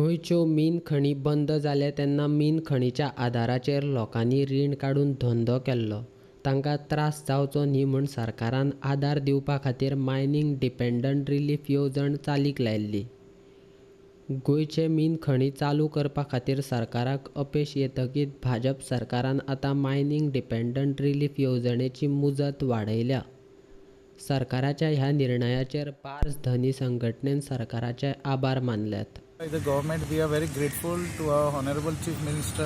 गोंयच्यो मीन खणी बंद जाले तेन्ना मीन खणीच्या आदाराचेर लोकांनी रीण काडून धंदो केल्लो. तांकां त्रास जावचो न्ही म्हूण सरकारान आदार दिवपा खातीर मायनिंग डिपेंडंट रिलीफ येवजण चालीक लायिल्ली. गोंयचे मीन खणी चालू करपा खातीर सरकाराक अपेश येतकीच भाजप सरकारान आतां मायनिंग डिपेंडंट रिलीफ येवजणेची मुजत वाडयल्या. सरकाराच्या ह्या निर्णयाचेर बार्ज धनी संघटनेन सरकाराचे आभार मानल्यात. The government, we are very grateful to our Honorable Chief Minister.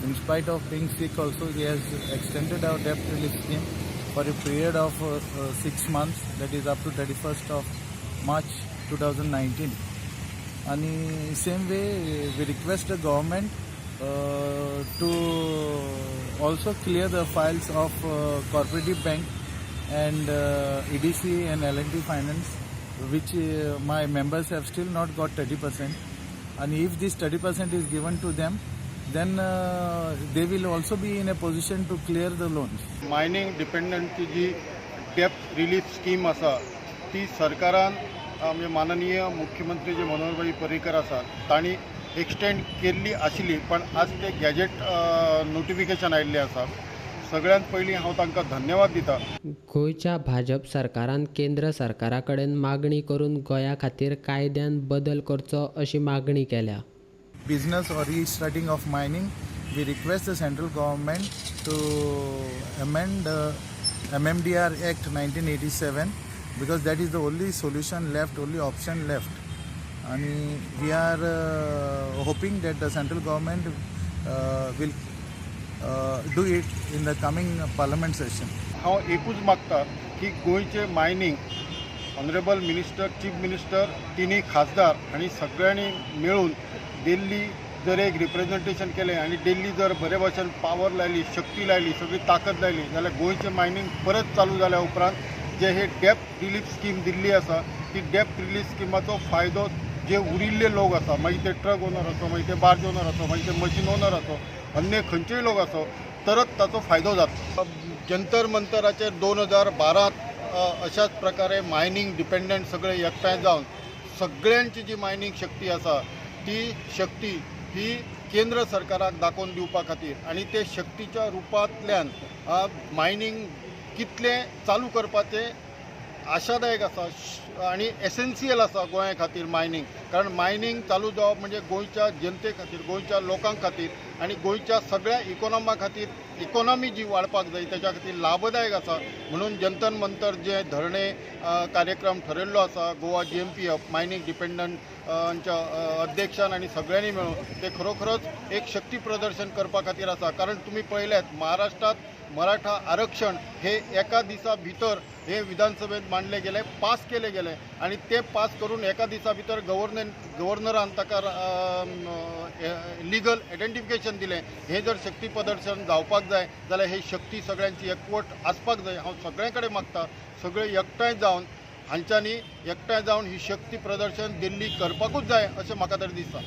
In spite of being sick also, he has extended our debt relief scheme for a period of 6 months, that is up to 31st of March 2019. And same way, we request the government to also clear the files of Cooperative Bank and EDC and L&T Finance, which my members have still not got 30%. And if this 30% is given to them, then they will also be in a position to clear the loans. Mining डिपेंडंटची ji date relief scheme आसा ती सरकारान म्हणजे माननीय मुख्यमंत्री जे मनोहरभाई पर्रीकर आसात तांणी extend केल्ली आशिल्ली, पण आज ते गॅजेट नोटिफिकेशन आयिल्लें आसा. सगळ्यांत पयलीं हांव तांकां धन्यवाद दिता. गोंयच्या भाजप सरकारान केंद्र सरकारा कडेन मागणी करून गोंया खातीर कायद्यान बदल करचो अशी मागणी केल्या. Business or restarting of mining, we request the central government to amend the MMDR Act 1987 because that is the only solution left, only option left. And we are hoping that the central government will do it in the coming parliament session. हांव एकूच मागता की गोंयचें mining honourable minister, chief minister, तिनूय खासदार आनी सगळ्यांनी मेळून दिल्ली जर एक रिप्रेझेंटेशन केलें आनी दिल्ली जर बरे भशेन पावर लायली, शक्ती लायली, सगळी ताकद लायली जाल्यार गोंयचें मायनींग परत चालू जाल्या उपरांत जे हे डेट रिलीफ स्कीम दिल्ली आसा ती डेट रिलीफ स्किमाचो फायदो जे उरिल्ले लोक आसा, मागीर ते ट्रक ओनर आसो, मागीर ते बार्ज ओनर आसो, मागीर ते मशीन ओनर आसो, अन्य खंयचेय लोक आसो, तरच ताचो फायदो जाता. जंतर मंतराचेर 2012त अशाच प्रकारे मायनींग डिपेंडंट सगळे एकठांय जावन सगळ्यांची जी मायनींग शक्ती आसा ती शक्ती ही केंद्र सरकाराक दाखोवन दिवपा खातीर आनी ते शक्तीच्या रुपांतल्यान मायनींग कितलें चालू करपाचें आशादायक आसा आनी एसेन्शियल आसा गोंया खातीर मायनींग, कारण मायनींग चालू जावप म्हणजे गोंयच्या जनते खातीर, गोंयच्या लोकां खातीर आनी गोंयच्या सगळ्या इकोनॉमा खातीर, इकोनॉमी जी वाडपाक जाय तेच्या खातीर लाभदायक आसा. म्हणून जंतर मंतर जे धरणे कार्यक्रम ठरयल्लो आसा गोवा जीएमपीएफ मायनींग डिपेंडंट अध्यक्षान आनी सगळ्यांनी मेळून, ते खरोखरच एक शक्ती प्रदर्शन करपा खातीर आसा. कारण तुमी पळयल्यात, महाराष्ट्रात मराठा आरक्षण हे एका दिसा भितर हे विधानसभेत मांडले गेले, पास केले गेले आनी ते पास करून एका दिसा भितर गव्हर्नरान ताका लिगल आयडेंटिफिकेशन दिलें. हें जर शक्ती प्रदर्शन जावपाक जाय जाल्यार ही शक्ती सगळ्यांची एकवट आसपाक जाय. हांव सगळ्यां कडेन मागता, सगळे एकठांय जावन, हांच्यांनी एकठांय जावन ही शक्ती प्रदर्शन दिल्ली करपाकूच जाय अशें म्हाका तरी दिसता.